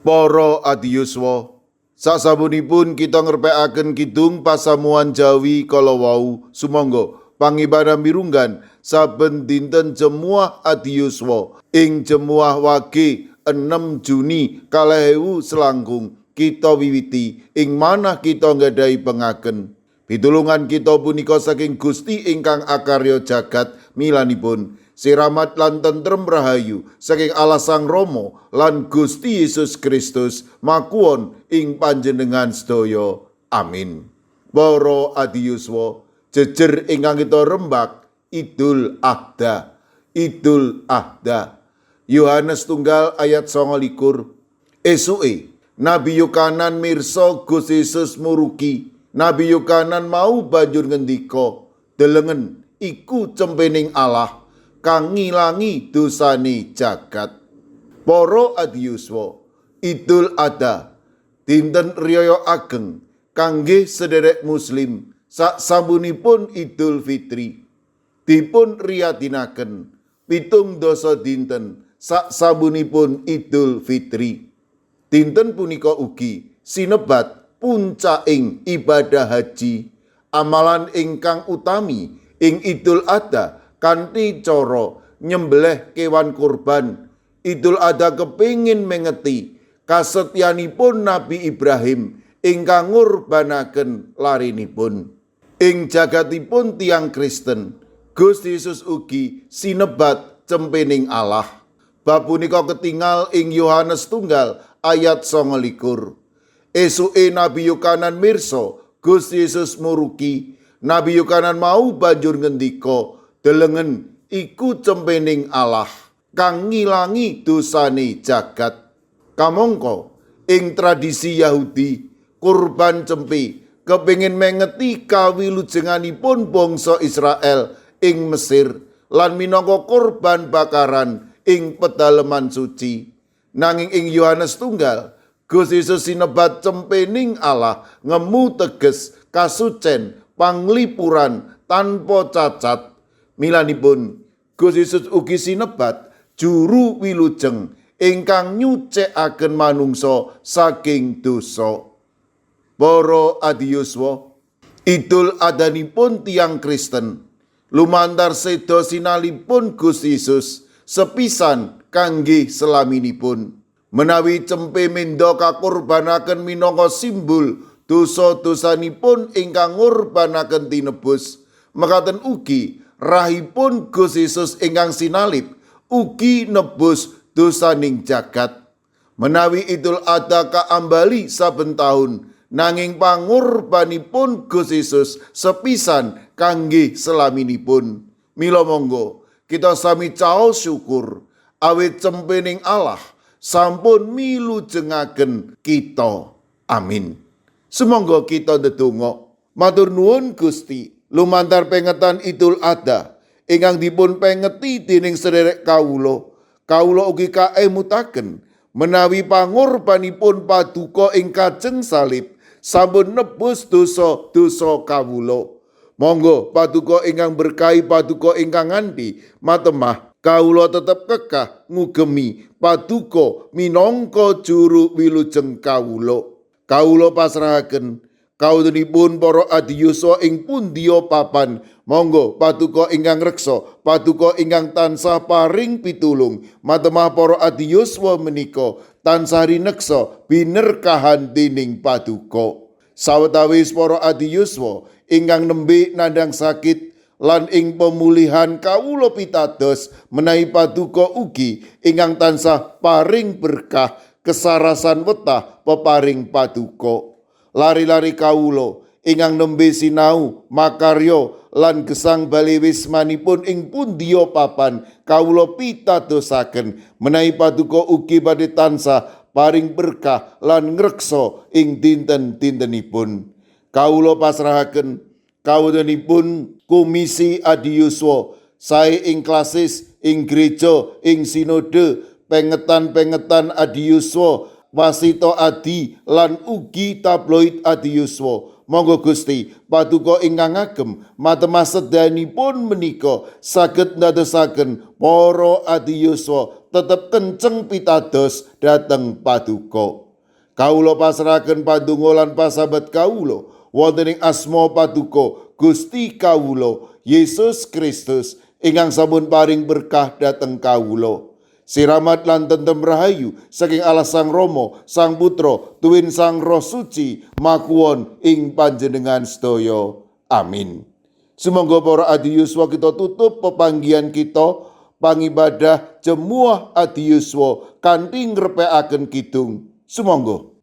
Para adiyuswa, sasampunipun kita ngrepekaken kidung pasamuan Jawi kala wau, sumangga pangibadah mirunggan saben dinten Jemuah Adiyuswa ing Jemuah Wage 6 Juni 2026 kita wiwiti ing manah kita nggadahi pengaken. Pitulungan kita punika saking Gusti ingkang akarya jagat, milanipun siramat lan tentrem rahayu saking Allah Sang Rama lan Gusti Yesus Kristus makuwon ing panjenengan sedaya. Amin. Para adiyuswa, jejer ingkang kita rembak Idul Adha. Idul Adha. Yohanes tunggal ayat 29. Esuke Nabi Yokanan mirsa Gusti Yesus muruki. Nabi Yokanan mau banjur ngendika, "Delengen, iku cempening Allah kang ngilangi dosane jagat." Para adiyuswa, Idul Adha dinten riyaya ageng kangge sederek muslim sak sampunipun Idul Fitri. Dipun riyadinaken 70 dinten sak sampunipun Idul Fitri. Dinten punika ugi sinebat puncaking ibadah haji, amalan ingkang utami ing Idul Adha kanthi cara nyembelih kewan kurban. Idul Adha kepingin mengeti kasetyanipun Nabi Ibrahim ingkang ngurbanaken larinipun. Ing jagatipun tiang Kristen, Gusti Yesus ugi sinebat cempening Allah. Bab punika ketingal ing Yohanes tunggal ayat 29. Esuke Nabi Yokanan mirsa Gusti Yesus muruki. Nabi Yokanan mau banjur ngendika, "Delengen, iku cempening Allah kang ngilangi dosane jagat." Kamangka ing tradisi Yahudi, kurban cempe kepingin mengeti kawilujenganipun bangsa Israel ing Mesir lan minangka kurban bakaran ing pedaleman suci. Nanging ing Yohanes tunggal, Gusti Yesus sinebat cempening Allah ngemu teges kasucen panglipuran tanpa cacat. Milanipun Gusti Yesus ugi sinebat juru wilujeng ingkang nyucekaken manungsa saking dosa. Para adiyuswa, Idul Adhanipun tiang Kristen lumantar seda sinalipun Gusti Yesus sepisan kangge selaminipun. Menawi cempe menda kakurbanaken minangka simbol dosa-dosanipun ingkang ngurbanaken tinebus, mekaten ugi rahipun Gusti Yesus ingkang sinalib ugi nebus dosaning jagat. Menawi Idul Adha kaambali saben taun, nanging pangurbanipun Gusti Yesus sepisan kangge selaminipun. Mila monggo kita sami caos syukur awit cempening Allah sampun milujengaken kita. Amin. Sumangga kita ndedonga. Matur nuwun Gusti, lumantar pengetan Idul Adha ingkang dipun pengeti dening sederek kawula. Kawula ugi kaemutaken menawi pangorbanipun paduka ing kajeng salib sampun nebus dosa-dosa kawula. Monggo paduka ingkang berkahi, paduka ingkang nganti matemah kawula tetep kekah ngugemi paduka minangka juru wilujeng kawula. Kawula pasrahaken kawontenipun para adiyuswa ing pundiya papan. Monggo paduka ingkang reksa, paduka ingkang tansah paring pitulung. Matemah para adiyuswa menika tansah rineksa binerkahan dening paduka. Sawetawis para adiyuswa ingkang nembe nandhang sakit lan ing pemulihan, kawula pitados menawi paduka ugi ingkang tansah paring berkah kesarasan wetah peparing paduka. Lare-lare kawula ingkang nembe sinau makarya lan gesang bali wismanipun ing pundiya papan, kawula pitadosaken menawi paduka ugi badhe tansah paring berkah lan ngreksa ing dinten-dintenipun. Kawula pasrahaken kawontenipun Komisi Adiyuswa sae ing klasis, ing gereja, ing sinode, pengetan-pengetan adiyuswa, wasita adi lan ugi tabloid adiyuswa. Monggo Gusti, paduka ingkang agem matemah sedanipun menika saged ndadosaken para adiyuswa tetep kenceng pitados dhateng paduka. Kawula pasrahaken pandonga lan pasambat kawula wonten ing asma paduka Gusti kawula Yesus Kristus ingkang sampun paring berkah dhateng kawula. Siramat lan tentrem rahayu saking Allah Sang Rama, Sang Putra, tuwin Sang Roh Suci makuwon ing panjenengan sedaya. Amin. Sumangga para adiyuswa, kita tutup pepanggihan kita pangibadah Jemuah Adiyuswa kanthi ngrepekaken kidung. Sumangga.